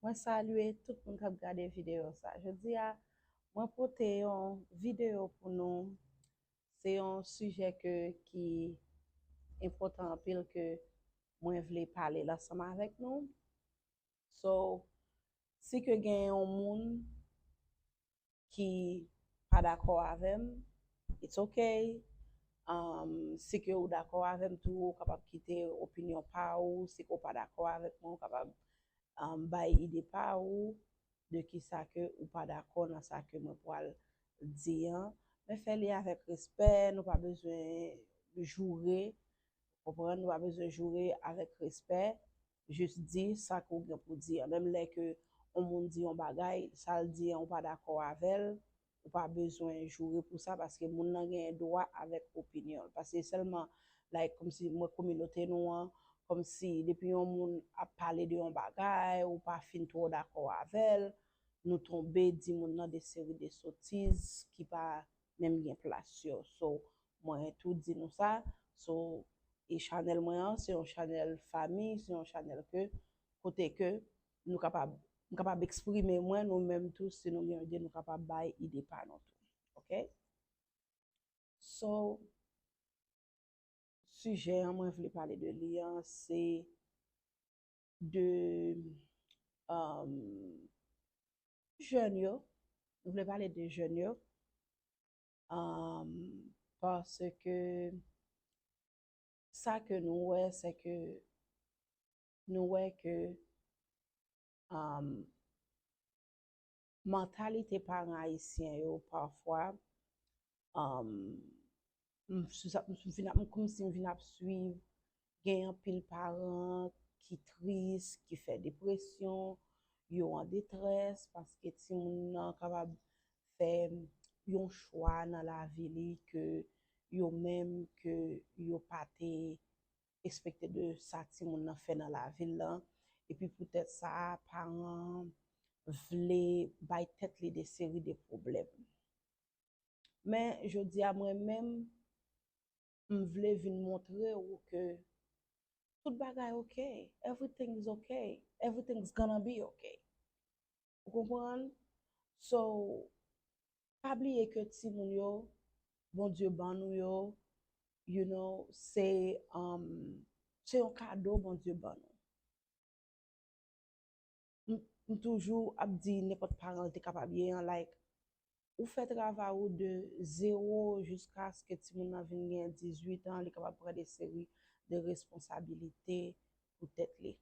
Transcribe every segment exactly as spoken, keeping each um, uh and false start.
Mwen salye tout moun k ap gade videyo sa. Jodi a, mwen pote yon videyo pou nou. Se yon sijè ke, ki enpòtan anpil ke mwen vle pale l ansanm avèk nou. So, si ke gen yon moun ki pa dakò avè m, it's okay. Um, si ke ou dakò avè m tou, ou kapab kite opinyon pa ou. Si ke ou pa dakò avèk mwen, ou kapab, um, bay ide pa ou de kisa ke ou pa dakò nan sa ke mwen pral di an. Men fè li avèk respè, nou pa bezwen joure, konprann, nou pa bezwen joure avèk respè, jis di sa ke w gen pou di an. Menm lè ke yon moun di yon bagay, sa l di an, ou pa dakò avè l, ou pa bezwen joure pou sa, paske moun nan gen dwa avèk opinyon l. Paske sèlman, like, kòmsi mwen kominote nou an, kòmsi depi yon moun ap pale de yon bagay, ou pa fin twò dakò avè l, nou tonbe di moun nan de seri de sotiz ki pa menm gen plas yo. So, mwen tou di nou sa. So, e chanèl mwen an, se yon chanèl fanmi, se yon chanèl ke, kote ke nou kapab, m kapab eksprime mwen, nou menm tou, si nou gen ide, nou kapab bay ide pa nou tou. Oke? So, sijè an mwen vle pale de li an, se de, um, jèn yo. Nou vle pale de jèn yo. Um, paske sa ke nou wè, se ke nou wè ke, um, mantalite paran ayisyen yo pafwa, um, m, sou sa, m vin ap, m kòmsi m vin ap swiv, gen anpil paran ki tris, ki fè depresyon, yo an detrès, paske timoun nan kapab fè yon chwa nan lavi li ke yo menm, ke yo pa te ekspekte de sa timoun nan fè nan lavi l lan. Epi poutèt sa, paran an vle bay tèt li de seri de pwoblèm. Men jodi a, mwen menm, m vle vin montre w ke tout bagay oke. Everything is okay. Everything's gonna be okay. Ou konprann? So, pa bliye ke timoun yo, Bondye ban nou yo, you know, se, um, se yon kado Bondye ban nou. M, m toujou ap di nenpòt paran l te kapab ye an, like, ou fè travay ou de zewo jiskaske timoun nan vin gen dizuit an, li kapab pran de seri de responsabilite pou tèt li.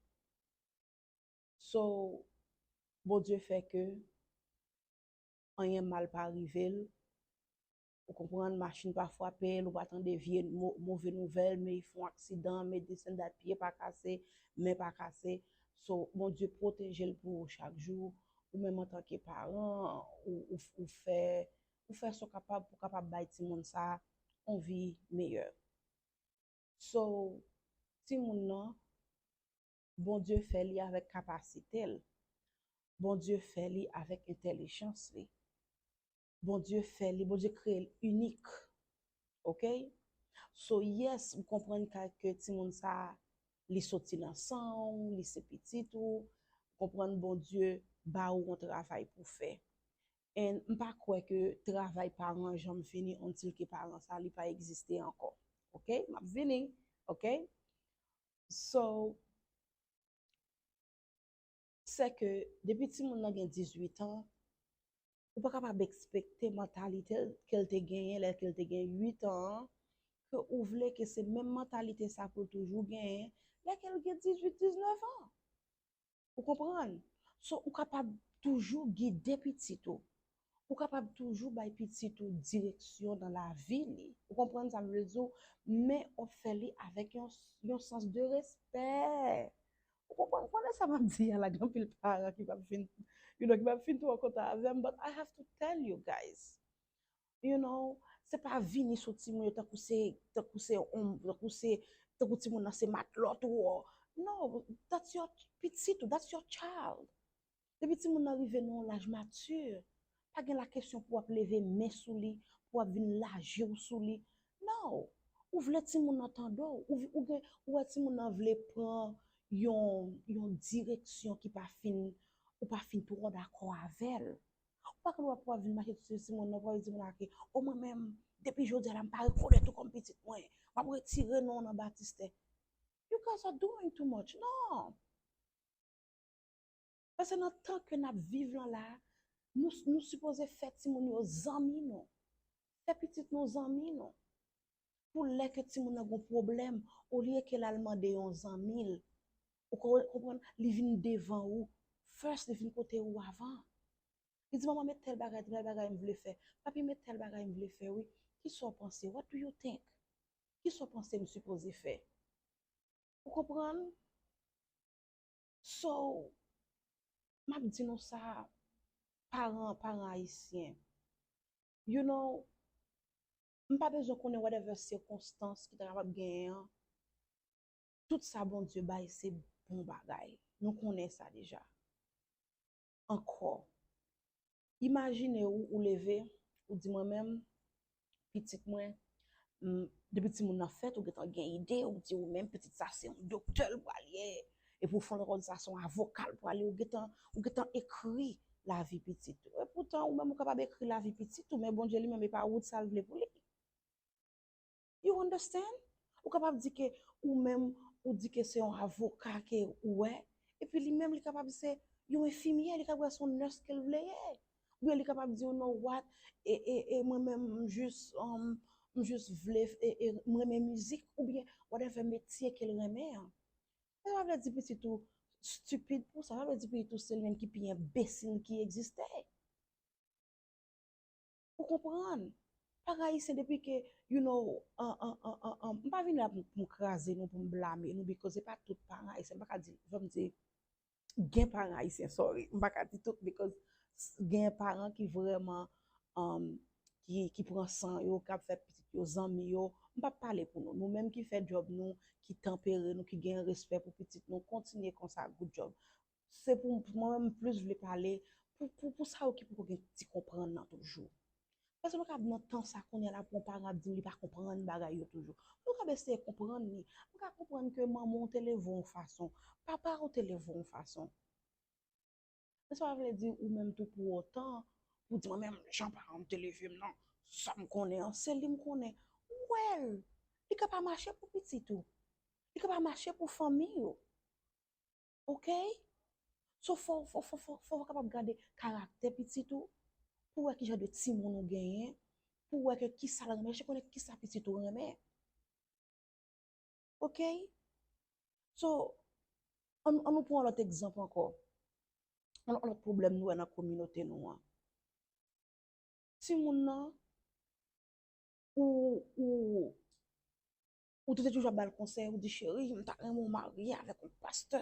So, Bondye fè ke anyen mal pa rive l. Ou konprann, machin pa frape l, ou pa tande vye mo-, move nouvèl, men li fè yon aksidan, men this and that, pye pa kase, men pa kase. So, Bondye pwoteje l pou ou chak jou. Ou menm antanke paran, ou, ou, ou fè, ou fè sa w kapab pou w kapab bay timoun sa a yon vi meyè. So, timoun nan, Bondye fè li avèk kapasite l. Bondye fè li avèk entèlijans li. Bondye fè li, Bondye kreye l inik. Oke? So, yes, m konprann ka ke timoun sa a, li soti nan san w, li se pitit ou, konprann Bondye ba ou yon travay pou fè. And m pa kwè ke travay paran janm fini until ke paran sa li pa egziste ankò. Oke? M ap vini. Oke? So, se ke depi timoun nan gen dizuit an, ou pa kapab ekspekte mantalite ke l te genyen lè ke l te gen uit an an, ke ou vle ke se menm mantalite sa pou l toujou genyen lè ke l gen dizuit, diznèf an. Ou konprann? So, ou kapab toujou gide pitit ou. Ou kapab toujou bay pitit ou direksyon nan lavi li. Ou konprann sa m vle di w? Men w ap fè li avèk yon, yon sans de respè. Ou konprann? Konnen sa m ap di a la, gen anpil paran ki p ap fin, you know, ki p ap fin twò kontan avè m, but I have to tell you guys. You know, se pa vini sou timoun yo tankou se, tankou se on, tankou se, tankou timoun nan se matlòt ou. No, that's your pitit ou, that's your child. Depi timoun nan rive nan yon laj mati, pa gen la kesyon pou w ap leve men sou li, pou w ap vin laje w sou li. No, ou vle timoun nan tande w, ou, ou gen, ou wè timoun nan vle pran yon, yon direksyon ki pa fin, ou pa fin twò dakò avè l. Ou pa gen dwa pou w ap vin mache sou timoun nan, pou w ap di moun nan ke, o mwen menm, depi jodi a la, m pa rekonèt ou kòm pitit mwen. M ap retire non w nan batistè. You guys are doing too much. Non! Paske nan tan ke n ap viv lan la, nou, nou sipoze fè timoun yo zanmi nou. Fè pitit nou zanmi nou. Pou lè ke timoun nan gon pwoblèm, olye ke l al mande yon zanmi l, ou ko- konprann, li vin devan ou. First, li vin kote ou avan. Li di, manman, met tèl bagay, tèl bagay m vle fè. Papi, met tèl bagay m vle fè, wi. Kisa w panse? What do you think? Kisa w panse m sipoze fè? Ou konprann? So, m ap di nou sa, paran, paran ayisyen. You know, m pa bezwen konnen whatever sikonstans ki ta kapab genyen an. Tout sa Bondye bay se bon bagay. Nou konnen sa deja. Ankò, imajine ou, ou leve, ou di mwen menm, pitit mwen, m, depi timoun nan fèt, ou gentan gen ide, ou di ou menm, pitit sa se yon doktè l pral ye, epi ou fè yon lòt sa se yon avoka l pral ye, ou gentan, ou gentan ekri lavi pitit ou. Epoutan, ou menm ou kapab ekri lavi pitit ou, men Bondye li menm, e pa wout sa l vle pou li. You understand? Ou kapab di ke ou menm, ou di ke se yon avoka ke ou wè, epi li menm li kapab se yon enfimyè, li kapab se yon nurse ke l vle ye. Oubyen li kapab di, you know what, e, e, e mwen menm m jis, um, m jis vle, e, e, m renmen mizik, oubyen whatever metye ke l renmen an. Sa pa vle di pitit ou stupid pou sa, sa pa vle di pitit ou se li menm ki pi enbesil ki egziste. Ou konprann? Paran ayisyen depi ke, you know, an, an, an, an, an, m pa vin la pou, pou m kraze nou, pou m blame nou, because se pa tout paran ayisyen, m pa ka di, fò m di, gen paran ayisyen, sorry, m pa ka di tout, because s- gen paran ki vrèman, um, ki, ki pran san yo, k ap fè pitit yo, zanmi yo, m p ap pale pou nou, nou menm ki fè djòb nou, ki tanpere nou, ki gen respè pou pitit nou, kontinye konsa, good job. Se pou, pou mwen menm, m plis vle pale pou, pou, pou sa yo ki poko gen ti konprann nan toujou. Paske nou ka nan tan sa kounye a la pou yon paran ap di m li pa konprann bagay yo toujou. Nou ka eseye konprann li. Nou ka konprann ke manman w te leve w yon fason, papa w te leve w yon fason. Men sa pa vle di ou menm tou pou otan, pou di mwen menm jan paran m te leve m nan, sa m konnen an, se li m konnen. Ou wè l, li ka pa mache pou pitit ou. Li ka pa mache pou fanmi ou. Ok? So, fò, fò, fò, fò, fò w kapab gade karaktè pitit ou, pou wè ki jan de timoun ou genyen, pou wè ke kisa l renmen, chèche konnen kisa pitit ou renmen. Ok? So, an, an nou pran yon lòt egzanp ankò. Yon, yon lòt pwoblèm nou wè nan kominote nou an. Timoun nan, ou, ou, ou te toujou ap ba l konsèy, ou di, cheri, m ta renmen w marye avèk yon pastè,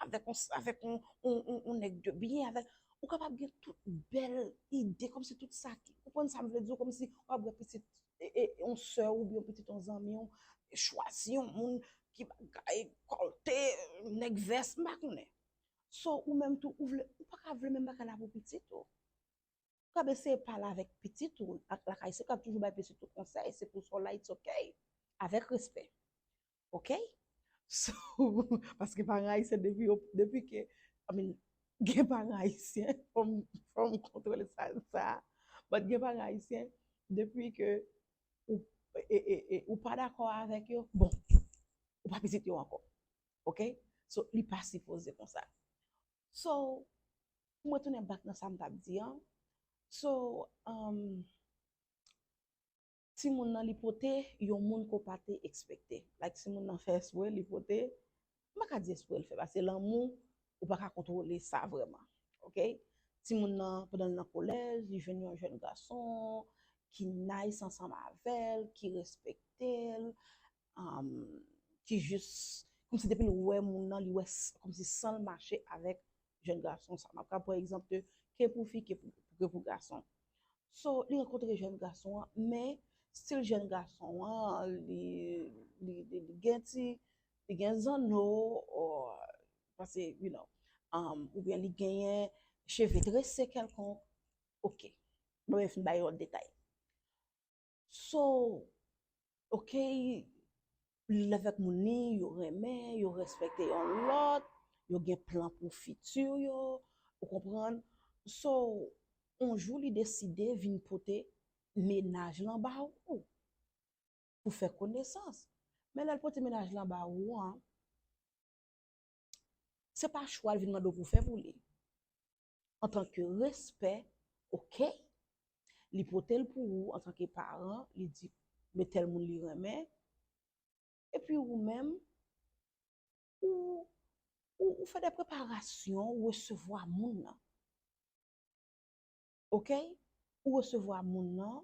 avèk yon, avèk yon, yon, yon, yon nèg de byen, avèk, ou kapab gen tout bèl ide, kòmsi tout sa ki, ou konprann sa m vle di w, kòmsi w ap wè pitit, e, e, yon sè w oubyen yon pitit yon zanmi w, chwazi yon moun ki bagay, kòlte, nèg vès, m pa konnen. So, ou menm tou, ou vle, ou pa ka vle menm bagay la pou pitit ou. Ou ka eseye pale avèk pitit ou, ak lakay se, ou ka toujou bay pitit ou konsèy, se pou sa w la, it's ok. Avèk respè. Ok? So, paske paran ayisyen depi yo, depi ke, I mean, gen paran ayisyen, fò m, fò m kontwole sa, sa. But gen paran ayisyen, depi ke ou, e, e, e, ou pa dakò avèk yo, bon, ou pa pitit yo ankò. Ok? So, li pa sipoze konsa. So, pou mwen tounen back nan sa m t ap di an. So, um, timoun nan li pote yon moun ke w pa te ekspekte. Like, timoun nan fè espre, li pote, m pa ka di espre l fè, paske lanmou, ou pa ka kontwole sa vrèman. Ok? Timoun nan, pandan l nan kolèj, li jwenn yon jèn gason ki nice ansanm avè l, ki respekte l, um, ki jis, kòmsi depi l wè moun nan, li wè s- kòmsi san l mache avèk jèn gason sa. M ap ka pran egzanp de ke pou fi, ke pou, ke pou gason. So, li rankontre jèn gason an, men stil jèn gason an, li, li, li, li gen ti, li gen zanno, or, paske, you know, um, oubyen li genyen cheve trese kèlkonk. Ok. Mwen fin bay lòt detay. So, ok, li avèk moun li, yo renmen, yo respekte yon lòt, yo gen plan pou fiti yo, Ou konprann? So, yon jou li deside vin pote mennaj lan ba ou pou fè konesans. Men lè l pote mennaj lan ba ou an, se pa chwa l vin mande w pou fè pou li. Antanke respè, oke, li pote l pou ou antanke paran, li di men tèl moun li renmen, epi ou menm, ou, ou, ou fè de preparasyon, ou resevwa moun nan. Oke? Ou resevwa moun nan,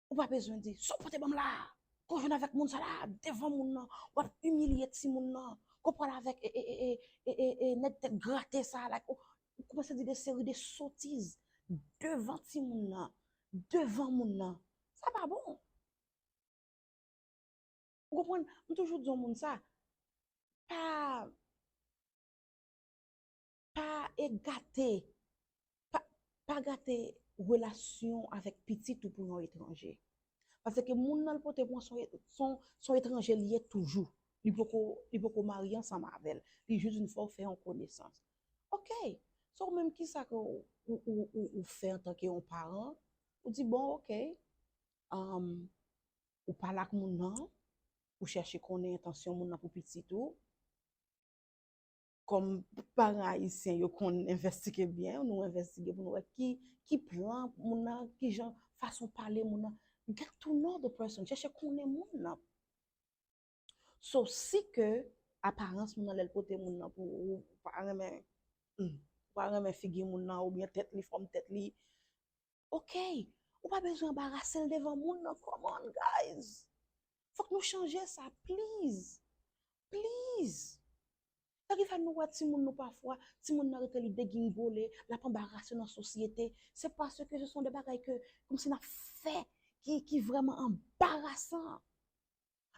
ou pa bezwen di, "Sa w pote ban m la a?" Kò w jwenn avèk moun sa la, devan moun nan, w ap imilye timoun nan. Kò w pral avèk e, e, e, e, e, e, e nèg tèt grate sa a, like, ou, ou kòmanse di de seri de sotiz devan timoun nan, devan moun nan. Sa pa bon. Ou konprann? M toujou di yon moun sa, pa, pa e gate, pa, pa gate relasyon avèk pitit ou pou yon etranje. Paske moun nan l pote pou se yon, se yon, se yon etranje li ye toujou. Li poko, li poko marye ansanm avè l. Li jis vin fè w fè yon konesans. Oke. So, ou menm ki sa ke ou, ou, ou, ou, ou fè antanke yon paran? Ou di, bon, oke, um, ou pale ak moun nan, ou chèche konnen entansyon moun nan pou pitit ou. Kòm paran ayisyen, yo konn envestige byen, nou envestige pou nou wè ki, ki plan moun nan, ki jan, fason pale moun nan. Get to know the person, chèche konnen moun nan. So, si ke aparans moun nan, lè l pote moun nan pou ou, ou pa renmen, hmm, ou pa renmen figi moun nan, oubyen tèt li, fòm tèt li, oke, ou pa bezwen anbarase l devan moun nan. Come on, guys. Fòk nou chanje sa, please. Please. Sa ki fè nou wè timoun nou pafwa, timoun nan rete li degingole, l ap anbarase nan sosyete. Se paske se son de bagay ke, kòmsi n ap fè ki, ki vrèman anbarasan.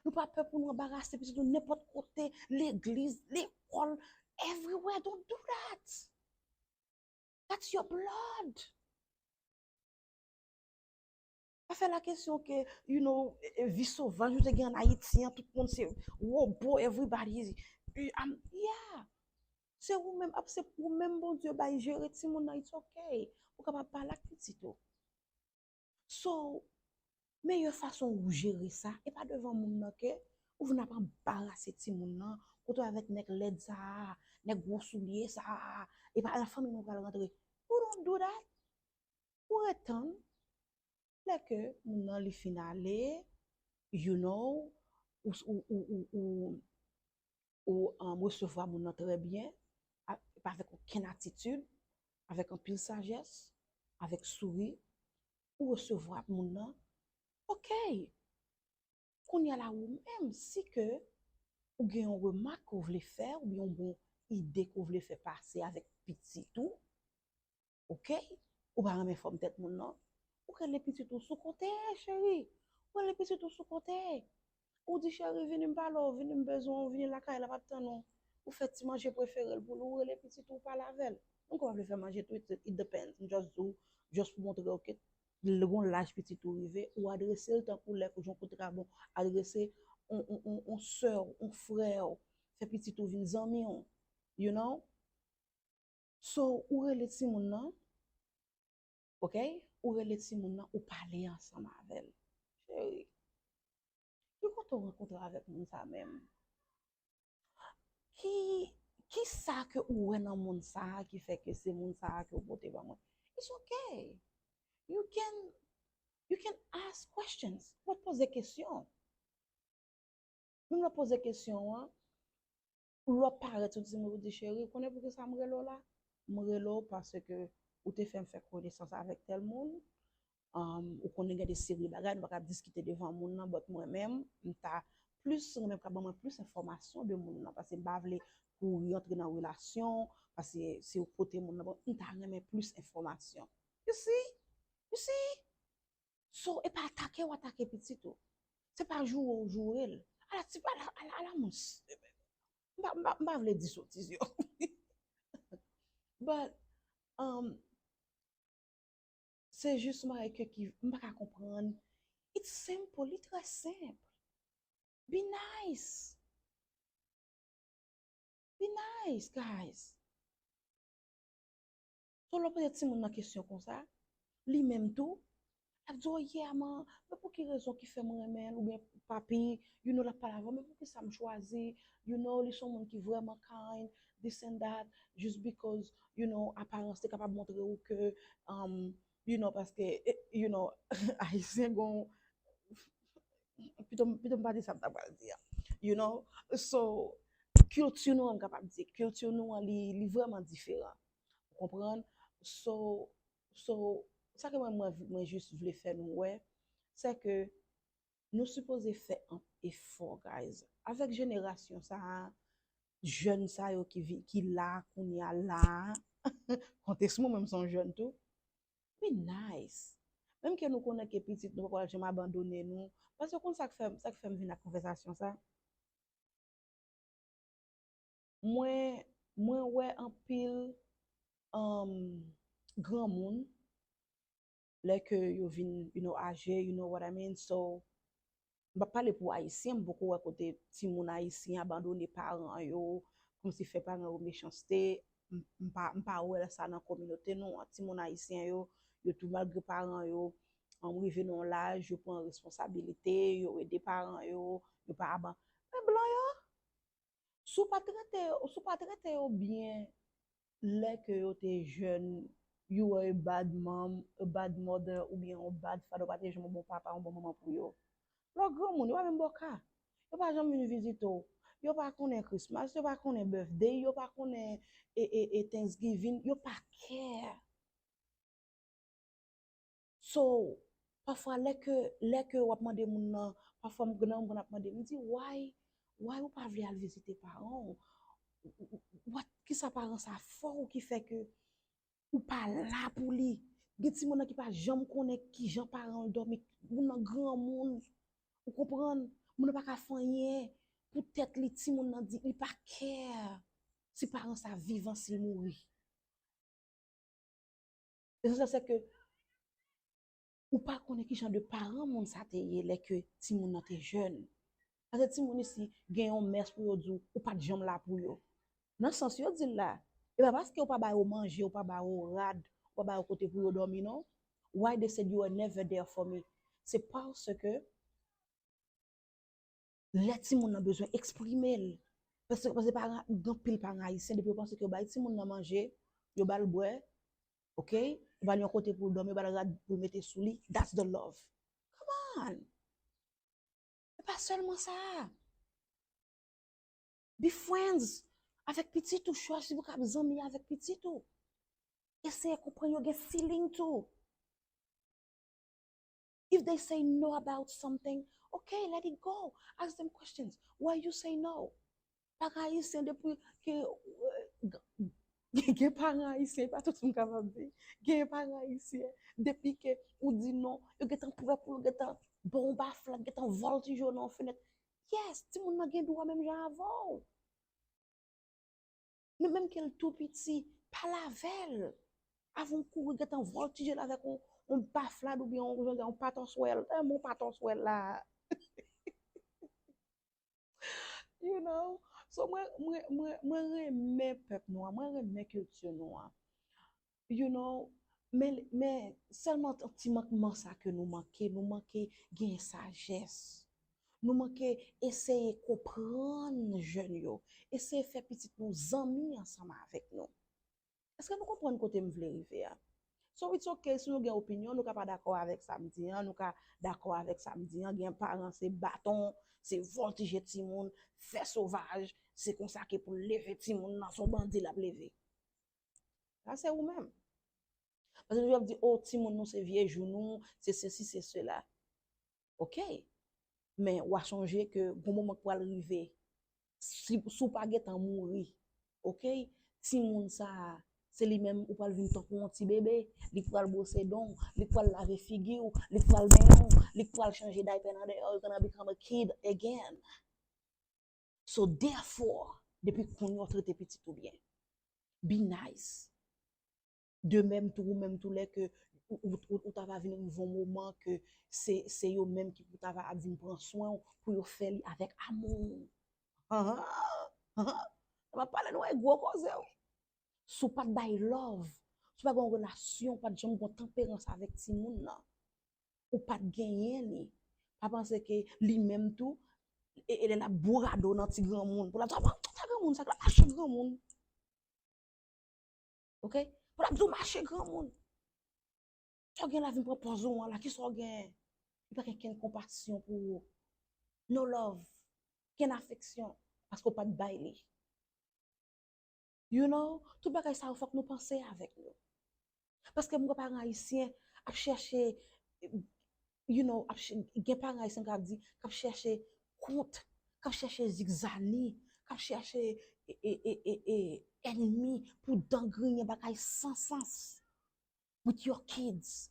Nou pa pè pou nou anbarase pitit nou nenpòt kote, legliz, lekòl, everywhere. Don't do that. That's your blood. Pa fè la kesyon ke, you know, e, e, vi sovaj nou te gen an Ayiti an, tout moun se wobo, everybody is, um, yeah. Se ou menm, ap, se ou menm Bondye bay jere timoun nan, it's okay. Ou kapab pale ak pitit ou. So, meyè fason ou jere sa, e pa devan moun nan ke ou vin ap anbarase timoun nan, kote w avèk nèg lèd sa a, nèg gwo soulye sa a, e pa nan fanmi nou pral rantre. You don't do that. Ou ret tann, lè ke moun nan li fin ale, you know, ou, ou, ou, ou, ou, ou, um, resevwa moun nan trè byen, a, pa avèk okenn atitid, avèk anpil sajès, avèk souri, ou resevwa moun nan. Oke. Kounye a la, ou menm, si ke ou gen yon remak ke w vle fè, oubyen yon bon ide ke w vle fè pase avèk pitit ou, oke? Ou pa renmen fòm tèt moun nan, ou rele pitit ou sou kote, cheri. Ou rele pitit ou sou kote. Ou di, "Cheri, vini m pale w, vini m bezwen w, vini lakay la, m ap tann ou." Ou fè ti manje prefere l pou li, ou rele pitit ou, ou pale avè l. Ou kapab vle fè manje tou, it, it depends. M just di w, just pou montre w ke l gon laj pitit ou rive, ou adrese l tankou lè ou jan kout rabon adrese on, on, on, on sè w, on frè w, fè pitit ou vin zanmi w, you know? So, ou rele timoun nan, oke? Ou rele timoun nan, ou pale ansanm avè l. Cheri, ki kote w rankontre avèk moun sa menm? Ki, ki sa ke ou wè nan moun sa a ki fè ke se moun sa a ke w pote ban mwen? It's okay. You can, you can ask questions. Ou poze kesyon. Menm lè w poze kesyon an, lè w parèt sou ti moun, ou di, "Cheri, ou konnen poukisa m rele w la? M rele w paske ou te fè m fè konesans avèk tèl moun. Um, ou konnen gen de seri bagay, nou pa ka diskite devan moun nan, but mwen menm, m ta plis renmen pou w ka ban mwen plis enfòmasyon de moun nan, paske m pa vle kouri antre nan relasyon, paske se ou pote moun nan, but m ta renmen plis enfòmasyon." You see? You see? So, e pa atake w atake pitit ou. Se pa joure w joure l. Ala ti, ala, ala, ala moun. M pa, m pa, m pa vle di sotiz yo. But, um, se jis yon bagay ke ki, m pa ka konprann. It's simple, li trè senp. Be nice. Be nice, guys. So, lè w poze timoun nan kesyon konsa, li menm tou, l ap di w, "Oh, yeah, man, men pou ki rezon ki fè m renmen l?" Oubyen, "Papi, you know, l ap pale avè w, men pou ki sa m chwazi, you know, li se yon moun ki vrèman kind, this and that, just because, you know, aparans te kapab montre w ke, um, you know, paske, eh, you know, Ayisyen gon, pito, pito m pa di sa m ta pral di a, you know, so, kilti nou an, m kapab di, kilti nou an, li, li vrèman diferan, ou konprann? So, so, sa ke mwen, mwen, mwen jis vle fè nou wè, se ke nou sipoze fè an efò, guys. Avèk jenerasyon sa a, jèn sa yo ki vi-, ki la kounye a la a, konte sou mwen, menm se yon jèn tou, be nice. Menm ke nou konnen ke pitit nou pa pral janm abandone nou, paske w konn sa k fè, sa k fè m vin ak konvèsasyon sa? Mwen, mwen wè anpil, um, granmoun, lè ke yo vin, you know, aje, you know what I mean? So, m p ap pale pou Ayisyen, m poko wè kote timoun Ayisyen abandone paran yo, kòmsi fè paran yo mechanste. M, m pa, m pa wè sa nan kominote nou an. Timoun Ayisyen yo, yo tou malgre paran yo, um, rive nan yon laj, yo pran responsabilite, yo ede paran yo, yo pa aban-, men blan yo, si w pa trete yo, si w pa trete yo byen lè ke yo te jèn, you were a bad mom, a bad mother, oubyen yon bad father, ou pa te janm yon bon papa, yon bon manman pou yo. Lè w granmoun, yo pa menm ba w ka. Yo pa janm vin vizite w. Yo pa konnen Christmas, yo pa konnen birthday, yo pa konnen, e, e, e, Thanksgiving, yo pa care. So, pafwa, lè ke, lè ke w ap mande moun nan, pafwa, m gen moun ap mande m, di, "Why, why ou pa vle al vizite paran w? What, kisa paran sa fè w ki fè ke ou pa la pou li?" Gen timoun nan ki pa janm konnen kijan paran l dòmi, moun nan granmoun, ou konprann? Moun nan pa ka fè anyen pou tèt li, timoun nan di, li pa care si paran sa vivan, si l mouri. Lesansyèl, se ke ou pa konnen ki jan de paran moun sa te ye lè ke timoun nan te jèn. Paske timoun isi gen yon mès pou yo di w, ou pa t janm la pou yo. Nan sans yo di l la, e pa paske ou pa ba yo manje, ou pa ba yo rad, ou pa ba yo kote pou yo dòmi, non. Why they said you were never there for me? Se paske lè timoun nan bezwen eksprime l. Paske, paske paran, gen anpil paran ayisyen, depi yo panse ke yo bay timoun nan manje, yo ba l bwè, oke? Yo ba l yon kote pou l dòmi, yo ba l rad pou l mete sou li. That's the love. Come on! E pa sèlman sa. Be friends avèk pitit ou, chwazi pou w ka zanmi avèk pitit ou. Eseye konprann yo gen feeling tou. If they say no about something, okay, let it go. Ask them questions. Why you say no? Paran ayisyen depi ke, gen paran ayisyen, pa tout moun kapab di. Gen paran ayisyen, depi ke ou di non, yo gentan prè pou yo gentan ba w yon bafla, gentan vòltije w nan yon fenèt. Yes, timoun nan gen dwa menm jan avè w. Men menm ke l tou piti, pale avè l. Avan w kouri gentan vòltije l avèk yon, yon baflad oubyen yon, jan di, yon patòswèl. E, men yon patòswèl la. You know? So, mwen, mwen, mwen, mwen renmen pèp nou an, mwen renmen kilti nou an. You know, men, men sèlman ti mankman sa ke nou manke, nou manke gen sajès. Nou manke eseye konprann jèn yo, eseye fè pitit nou zanmi ansanm avèk nou. Èske nou konprann kote m vle rive a? So it's okay si nou gen opinyon, nou ka pa dakò avèk sa m di an, nou ka dakò avèk sa m di an, gen paran se baton, se vòltije timoun, fè sovaj, se konsa ke pou l leve timoun nan, se yon bandi l ap leve. Sa se ou menm. Paske yo ap di, "Oh, timoun nou se vye jou nou, se sesi, se sela." Oke. Men w a sonje ke gon moman k pral rive. Si, si w pa gentan mouri, oke? Timoun sa a, se li menm ou pral vin tankou yon ti bebe. Li k pral bwose don w, li k pral lave figi w, li k pral benyen w, li k pral chanje daypè nan deyò, you're gonna become a kid again. So therefore, depi kounye a w trete pitit ou byen. Be nice. De menm tou, ou menm tou lè ke ou, ou, ou, ou ta va vin rive yon moman ke se, se yo menm ki pou ta va ap vin pran swen w pou yo fè li avèk amou. Sa m ap pale nou e gwo koze wi. Si w pa t bay love, Si w pa gen yon relasyon, ou pa t janm gen yon tanperans avèk timoun nan, ou pa t genyen li, pa panse ke li menm tou, e, e lè l ap bourado nan ti granmoun, pou l ap di, "Ah, sa granmoun, sa k la mache granmoun." Ok? Pou l ap di w mache granmoun. Sa w gen la vin pran pòz ou an la, kisa w gen? Li pa gen kenn konpasyon pou ou. No love. Kenn afeksyon. Paske w pa t bay li. You know, tout bagay sa yo fòk nou panse avèk yo. Paske m wè paran ayisyen ap chèche, you know, ap ch- gen paran ayisyen k ap di, k ap chèche kont, k ap chèche zigzani, k ap chèche e, e, e, e, e, ènmi pou dangriyen bagay san sans with your kids.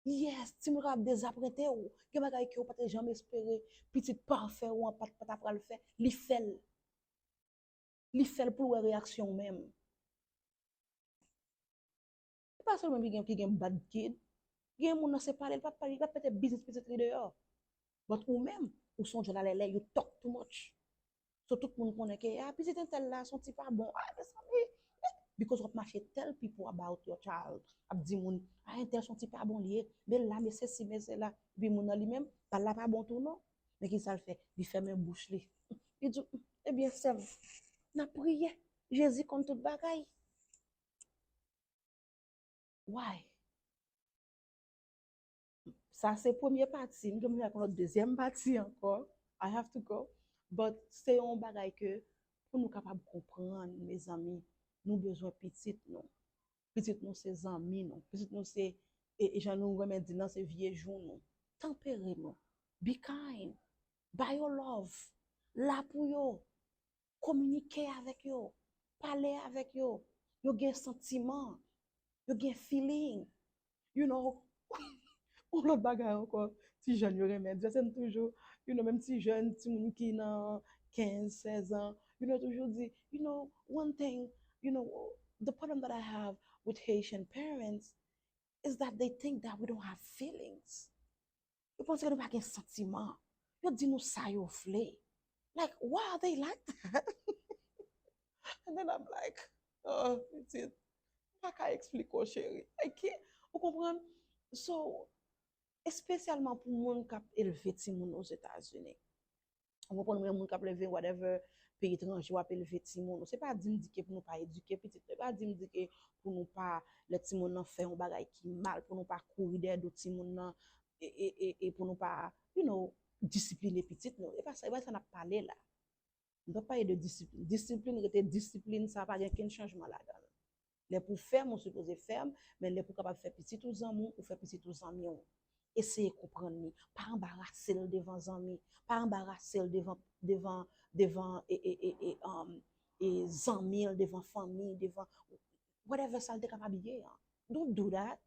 Yes, timoun kapab dezaprente w. Gen bagay ke w pa te janm espere pitit pafè ou an pa, pa ta pral fè. Li fè l. Li fè l pou l wè reyaksyon w menm. Se pa sèlman ki gen, ki gen bad kid. Gen moun nan se pale, l p ap pale, l ap mete biznis pitit li deyò. But ou menm, ou se yon djòl alèlè, you talk too much. So tout moun konnen ke, ah, pitit entèl la, se yon ti pa bon. Ah, mezanmi, eh, because w ap mache tell people about your child. Ap di moun, ah, entèl se yon ti pa bon li ye. Men la, men sesi, men sela. Epi moun nan li menm, pa l la pa bon tou non. Men kisa l fè? Li fèmen bouch li. Li di, ebyen, sè m, n ap priye. Jezi konn tout bagay. Why? Sa se premye pati. M gen pou m fè yon lòt dezyèm pati ankò. I have to go. But se yon bagay ke pou nou kapab konprann, mezanmi, nou bezwen pitit nou. Pitit nou se zanmi nou. Pitit nou se, e, e jan nou renmen di l lan, se vye jou nou. Tanpere nou. Be kind. Ba yo love. La pou yo. Kominike avèk yo. Pale avèk yo. Yo gen santiman. Yo gen feeling. You know, yon lòt bagay ankò, ti jèn yo renmen di, se m toujou, you know, menm ti jèn, timoun ki nan kenz, sèz an, you know, toujou di, you know, one thing, you know, the problem that I have with Haitian parents is that they think that we don't have feelings. Yo panse ke nou pa gen santiman. Yo di nou sa yo vle. Like, why are they like that? And then I'm like, oh, pitit, m pa ka eksplike w, cheri. Like, ou konprann? So, espesyalman pou moun k ap elve timoun Ozetazini. Ou konprann, mwen, moun k ap leve whatever, peyi etranje, w ap elve timoun ou. Se pa di m di ke pou nou pa edike pitit nou. Se pa di m di ke pou nou pa, lè timoun nan fè yon bagay ki mal, pou nou pa kouri dèyè do timoun nan, e, e, e, e pou nou pa, you know, disipline pitit nou. E pa sa, e pa sa n ap pale la. Nou p ap pale de disiplin. Disiplin rete disiplin, sa pa gen kenn chanjman ladan l. Lè pou fèm, ou sipoze fèm, men lè pou kapab fè pitit ou zanmi w, ou fè pitit ou zanmi w. Eseye konprann li. Pa anbarase l devan zanmi. Pa anbarase l devan, devan, devan, e, e, e, e, um, e zanmi l, devan fanmi, devan whatever sa l te kapab ye an. Don't do that.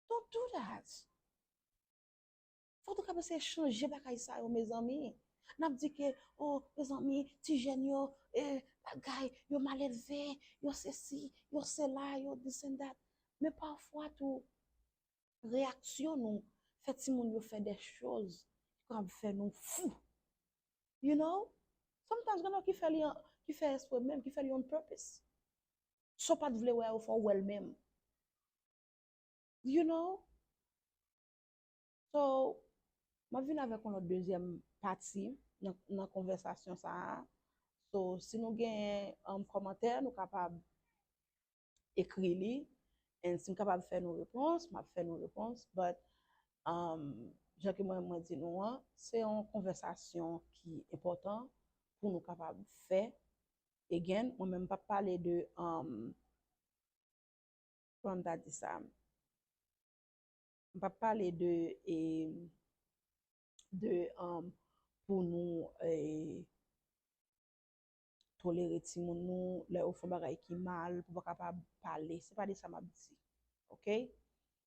Don't do that. Fòk nou kapab eseye chanje bagay sa yo, mezanmi. N ap di ke, oh, mezanmi, ti jèn yo, eh, bagay, yo mal elve, yo sesi, yo sela, yo this and that. Men pafwa tou, reyaksyon nou fè timoun yo fè de choz ki kapab fè nou fou. You know? Sometimes, gen lòt ki fè li an, ki fè espre menm, ki fè li on purpose. Sa w pa t vle wè a, yo fè w wè l menm. You know? So, m ap vin avèk yon lòt dezyèm pati nan, nan konvèsasyon sa a. So, si nou gen, um, kòmantè, nou kapab ekri li. And si m kapab fè nou repons, m ap fè nou repons. But, um, jan ke mwen, mwen di nou an, se yon konvèsasyon ki enpòtan pou nou kapab fè. Again, mwen menm m p ap pale de, um, kòman m ta di sa? M p ap pale de, e, de, um, pou nou, e, tolere timoun nou, lè yo fè bagay ki mal, pou pa kapab pale. Se pa de sa m ap di. Ok?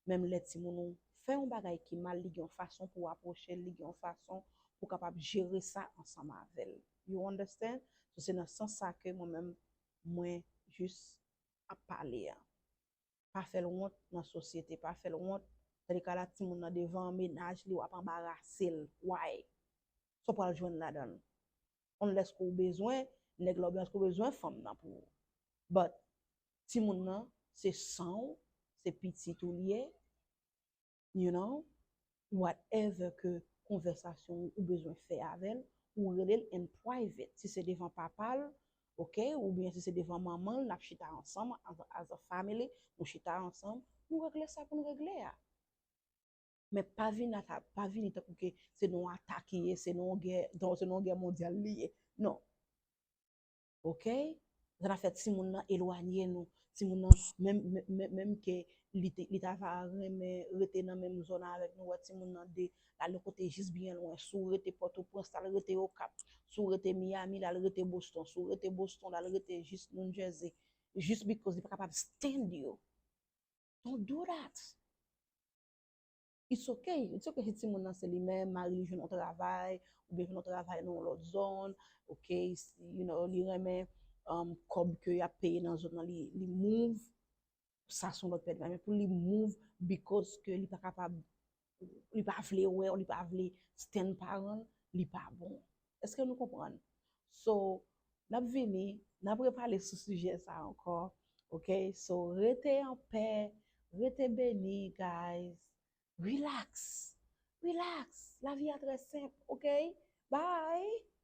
Menm lè timoun ou fè yon bagay ki mal, li gen yon fason pou w apwoche l, li gen yon fason pou w kapab jere sa ansanm avè l. You understand? So, se nan sans sa ke mwen menm, mwen jis ap pale a. Pa fè l wont nan sosyete, pa fè l wont. Tandika la, timoun nan devan mennaj li, w ap anbarase l. Why? Sa w pral jwenn ladan l? Unless ke w bezwen nèg la, oubyen èske w bezwen fanm nan pou ou. But, Timoun nan se san w, se pitit ou li ye, you know, whatever ke konvèsasyon ou bezwen fè avè l, ou rele l in private. Si se devan papa l, ok, oubyen si se devan manman l, n ap chita ansanm, as a, as a family, nou chita ansanm, nou regle sa pou n regle a. Men pa vin ata, pa vini tankou ke se nan yon atak li ye, se nan yon gè, se nan yon gè mondyal li ye. Non. Ok? Sa n ap fè timoun nan elwanye nou. Timoun nan, menm, menm, menm ke li te, li ta va renmen rete nan menm zòn avèk nou, wè timoun nan de, l al yon kote jis byen lwen. Si w rete Pòtoprens, l al rete Okap. Si w rete Miami, l al rete Boston. Si w rete Boston, l al rete jis New Jersey. Jis because li pa kapab stand yo. Don't do that. It's okay. It's okay si timoun nan se li menm, mari li jwenn yon travay, oubyen jwenn yon travay nan yon lòt zòn, ok, si, you know, li renmen um, kòb ke y ap peye nan zòn nan, li, li move, sa se yon lòt pèdi. Men pou li move because ke li pa kapab, li pa vle wè w, li pa vle stand paran l, li pa bon. Èske nou konprann? So, n ap vini, n ap repale sou sijè sa ankò. Ok? So, rete anpè, rete beni, guys. Relax. Relax. Lavi a trè senp, ok? Bye.